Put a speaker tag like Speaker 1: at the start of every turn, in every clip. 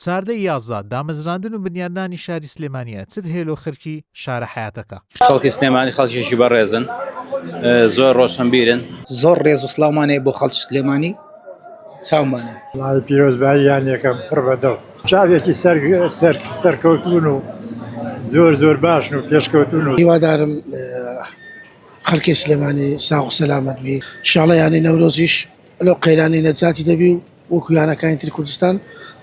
Speaker 1: 14 ی 11 دامەزراندن و بنیادنانی شاری سلێمانیە چت هێلۆ خەرکی شارە حەیاتەکە.
Speaker 2: خەڵکی سلێمانی خەڵکێکی بەڕێزن زۆر ڕۆشنبیرن.
Speaker 3: زۆر ڕێز و سڵاومان هەیە بۆ خەڵکی سلێمانی چاومانە.
Speaker 4: وەڵاهی پیرۆزباییان یەکەم پڕ بە دڵ. چاوێکی سەر سەر سەرکەوتوون و زۆر زۆر باشن و پێشکەوتوون و.
Speaker 5: هیوادارم خەڵکی سلێمانی ساغ و سەلامەت بی ئیشاڵڵا یانەی نەورۆزیش لەو قەیرانەی نەجاتی دەبی و وەکو یانەکانی تری کوردستان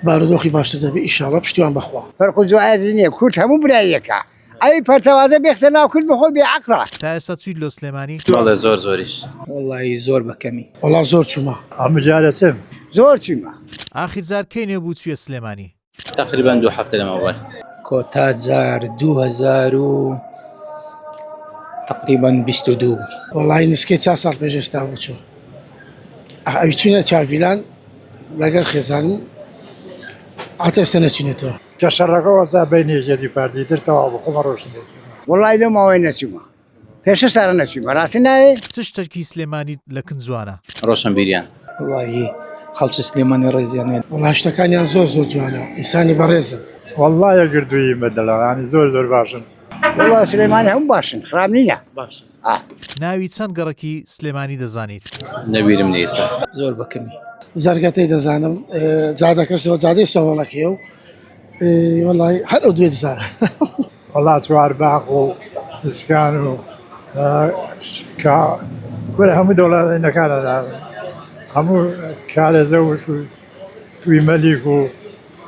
Speaker 5: بارودۆخی باشتر دەبی ئیشاڵڵا پشتیوان بەخوا.
Speaker 6: فەرق و جیاوازی نیە کورد هەموو برای یەکە ئەوی پەرتەوازە بێختە ناو کورد بەخۆی بێ عەقڵە.
Speaker 1: تا ئێستا چویت لۆ سلێمانی؟
Speaker 2: بەڵێ زۆر زۆریش.
Speaker 3: وەڵایی زۆر بە کەمی.
Speaker 5: وەڵا زۆر چوومە.
Speaker 4: ئەم جارە چم.
Speaker 6: زۆر چوومە.
Speaker 1: ئاخیر جار کەی نێ بوو چویە سلێمانی؟
Speaker 2: تەقریبەن دوو هەفتە لەمەوبەر.
Speaker 3: کۆتا جار 2000 و تقریبا 22 بوو.
Speaker 5: وەڵایی نزیکەی چار ساڵ پێش ئێستا بوو چووم. ئەوی چوینە چاڤیلان لەگەڵ خێزانم هەتا ئێستا نەچینێتەوە.
Speaker 4: کە شەڕەکە وەستا بەینی یەکێتی و پارتی تر تەواو بوو خۆمە ڕۆشتم بۆ سلێمانی.
Speaker 6: وەڵای لەو ماوەیە نەچوومە. پێشە سارە نەچوومە ڕاستی ناوێ.
Speaker 1: چ شتەکی سلێمانیت لە کن جوانە؟
Speaker 2: ڕۆشنبیریان.
Speaker 3: وەڵاهی خەڵکی سلێمانی ڕێزیان هەیە.
Speaker 5: وەڵا شتەکانیان زۆر زۆر جوانە ئینسانی بەڕێزن.
Speaker 4: وەڵا یەکگرتوویی بەدڵە یانی زۆر زۆر باشن.
Speaker 6: وەڵا سلێمانی هەموو باشن خراپ نینە.
Speaker 3: باشن.
Speaker 1: ناوی چەند گەڕەکی سلێمانی دەزانیت؟
Speaker 2: نەبیرم نیە ئیستا.
Speaker 3: زۆر بە کەمی.
Speaker 5: زەرگەتەی دەزانم جادەکەشەوە جادەی سەهۆڵەکەیە و وەڵای هەر ئەو دوێ دەزانم.
Speaker 4: وەڵا چوارباخ و ئیسکان و کا کورە هەموو دەوڵەتەکان هەموو کارێزە و توی مەلیک و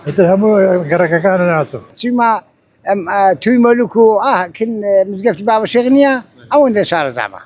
Speaker 4: ئیتر هەموو گەڕەکەکان ناسم.
Speaker 6: چیما توی مەلوک و ئاه کن مزگەفتی بابە شێخ نییە ئەوەندە شارەزامە.